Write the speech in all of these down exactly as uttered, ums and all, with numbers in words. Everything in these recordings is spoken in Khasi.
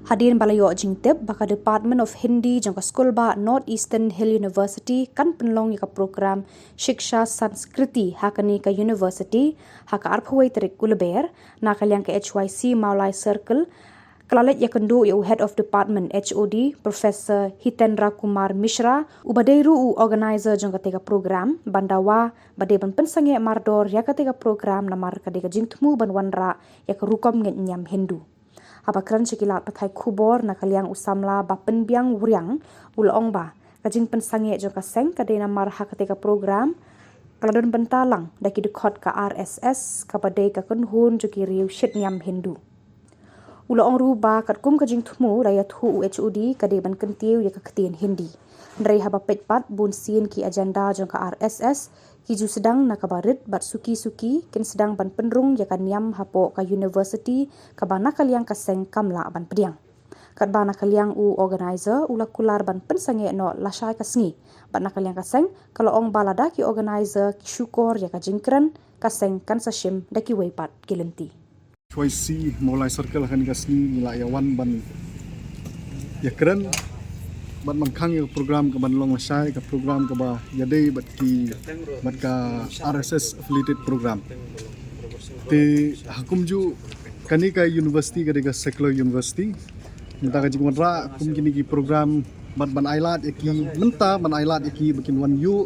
Hadien ba la ïoh jingtip ba ka Department of Hindi jong ka skulbah North Eastern Hill University kan pynlong ïa ka program Shiksha Sanskriti ha kane ka university ha ka arphew wei tarik u Lber, na ka liang ka H Y C Mawlai Circle, ka la leit ïakynduh ïa u Head of Department, H O D, Professor Hitendra Kumar Mishra, uba dei ruh u organizer jong kata ka program, ban dawa ba dei ban pynsangeh mardor ïa kata ka program namar ka dei ka jingthmu ban wanrah ïa ka rukom ngeit niam Hindu. Haba kren sha ki lad pathai khubor na ka liang u samla Bapynbiang Wriang, u la ong ba ka jingpynsangeh jong ka seng ka dei namar ha kata ka program ka la don bynta lang da ki dkhot ka R S S, kaba dei ka kynhun jong ki riew shit niam Hindu. U la ong ruh ba katkum ka jingthmu la ïathuh u H O D ka dei ban kyntiew ïa ka ktien Hindi. Hynrei haba peit pat, bun sien ki agenda jong ka R S S ki ju sdang na kaba rit bad suki suki kin sdang ban pynrung ïa ka niam hapoh ka university, kaba na ka liang ka seng kam lah ban pdiang. Katba na ka liang u organizer u la kular ban pynsangeh noh lashai ka sngi, bad na ka liang ka seng ka la ong ba lada ki organizer ki shukor ïa ka jingkren, ka seng kan sa shim da kiwei pat ki lynti. H Y C Mawlai Circle ha kane ka sngi ngi la ïawan ban ïakren bad ban khang ïa ka program kaban long lashai, ka program kaba ïadei bad ki, bad ka R S S affiliated program. Te ha kumjuh kane ka university ka dei ka secular university. Mynta ka jingwanrah kum kine ki program bad ban ailad ïa ki, mynta ban ailad ïa ki ba kin wan ïuh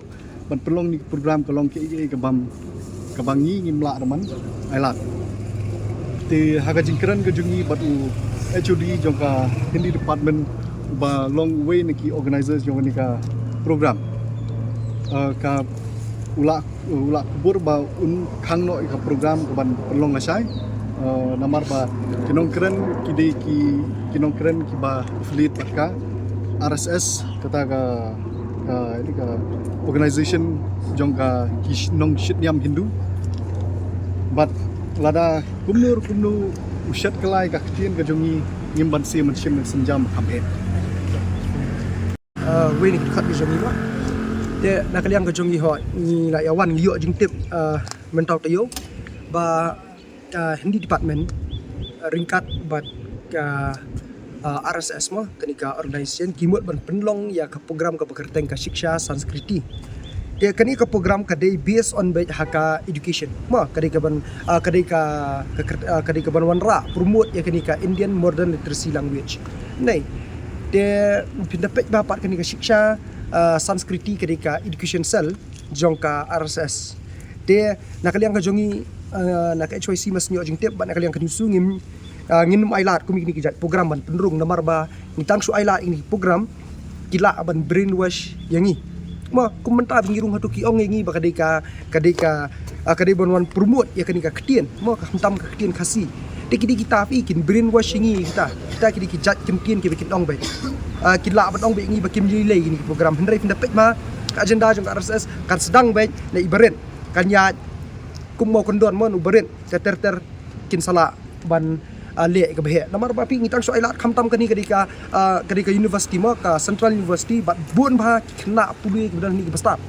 ban pynlong kine ki program ka long kaei kaei kaba, kaba ngi ngim lah ruh ban ailad. Te ha ka jingkren ka jong ngi bad u H O D jong ka Hindi department, uba long uwei na ki organizers jong kane ka program, eh, ka u la, u la kubur ba un khang noh ïa ka program kaban pynlong lashai. Eh, namar ba ki nongkren ki dei ki, ki nongkren kiba affiliate bad ka R S S, kata ka, ka, ka organization jong ka ki sh-, nongshit niam Hindu. Bad lada kumno kumno u shet kylla ïa ka ktien ka jong ngi, ngim banse mynsiem mynsiem jam kham eh. Uh, wei na ki dkhot ki jong ngi mo. Te na ka liang ka jong ngi ho, ngi la ïawan ngi ïoh jingtip, uh, mynta taïew ba, uh, Hindi department, uh, ryngkat bad ka, uh, R S S mo, kane ka organization, ki mut ban pynlong ïa ka program kaba kyrteng ka Shiksha Sanskriti. Te kane ka program ka dei based on beit ha ka education mo, ka dei kaban, uh, ka dei ka, ka kyrt-, uh, ka dei kaban wanrah, promote ïa kane ka Indian modern literacy language. Nei, te phin da peit ba pat kane ka Shiksha, uh, Sanskriti ka dei ka education cell jong ka R S S. Te na ka liang ka jong ngi, uh, na ka H Y C ma sngi ïoh jingtip bad na ka liang ka NEWSU ngim, uh, ngin ym ailad kum kine ki jait program ban pynrung namar ba ngi tang shu ailad ïa kine ki program ki lah ban brainwash ïa ngi. Ma kum mynta ba ngi rung hato ki ong ïa ngi ba ka dei ka, ka dei ka, ah, ka dei ban wan promote ïa kane ka ktien, ma khamtam ka ktien Khasi. Te ki dei kita phi kin brainwash ïa ngi kita. Kita ki dei ki jait ktien kiba kin ong beit. Ah, ki lah ban ong beit ïa ngi ba kim lei lei ïa kine ki program. Hynrei phin da peit ma ka agenda jong ka R S S kan sdang beit na i barit. Kan ïaid kum mo kyndon mo u barit. Ter ter ter kin sa lah ban, ah, leh kaba heh. Namar ba phi ngi tang shu ailad khamtam kane ka dei ka, ah, ka dei ka university mo, ka Central University, bad bun bha ki khynnah pule kiba don hangne kiba stad.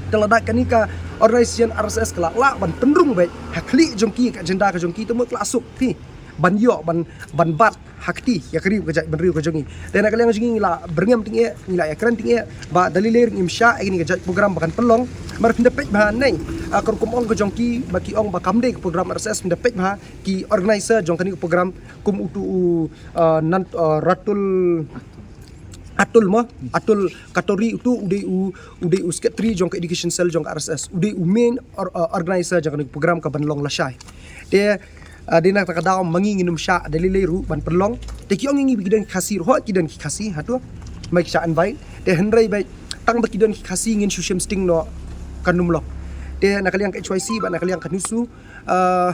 Te lada kane ka organization R S S ka la lah ban pynrung beit ha khlieh jong ki, ka agenda ka jong ki, te mut ka la suk phi ban ïoh ban, ban bat ha kti ïa ka riew ka jaitbynriew ka jong ngi. Te na ka liang jong ngi ngi la byrngem tyngeh, ngi la ïakren tyngeh ba da lei lei ruh ngim shah ïa kane ka jait program ba kan pynlong. Namar phin da peit bha nei, ah, ka rukom ong ka jong ki ba ki ong ba kam dei ka program R S S, phin da peit bha ki organizer jong kane ka program kum utu u, ah, nan, ah, Ratul, Atul mo, Atul Katori, utu u dei u, u dei u secretary jong ka education cell jong ka R S S, u dei u main or-, ah, organizer jong kane ka program kaban long lashai. Te, ah, dei na kata ka daw ma ngi ngin ym shah da lei lei ruh ban pynlong. Te ki ong ïa ngi ba ki don ki Khasi ruh, ki don ki Khasi hato ma ki shah invite. Te hynrei beit tang ba ki don ki Khasi ngin shu shim sting noh kan ym long. Te na ka liang ka H Y C bad na ka liang ka NEWSU, ah,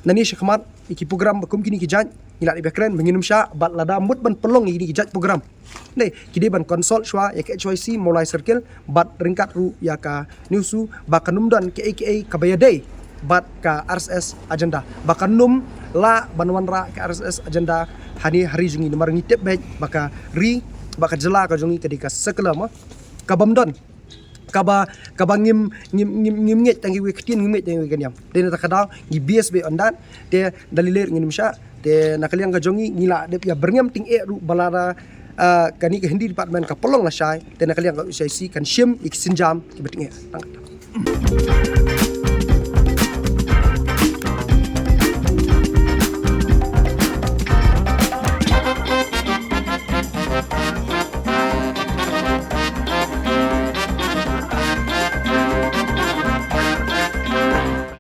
nangne sha khmat ïa ki program ba kum kine ki jait ngi la dep ïakren ba ngin ym shah, bad lada mut ban pynlong ïa kine ki jait program, dei ki dei ban consult shuwa ïa ka H Y C Mawlai Circle bad ryngkat ruh ïa ka NEWSU ba kan ym don kaei kaei kaba ïadei bad ka R S S agenda, ba kan ym lah ban wanrah ka R S S agenda hangne ha ri jong ngi. Namar ngi tip beit ba ka ri, ba ka jylla ka jong ngi ka dei ka secular mo, kabym don kaba, kaba ngim, ngim, ngim, ngim ngeit tang ïa ka ktien, ngim ngeit tang ïa ka niam. Te na kata ka daw ngi base beit on that. Te da lei lei ruh ngin ym shah, Te na ka liang ka jong ngi, ngi la dep ïa byrngem tyngeh ruh ba lada, ah, kane ka Hindi department ka pynlong lashai, te na ka liang ka U C I C kan shim ïa ki sienjam kiba tyngeh. Tang kata.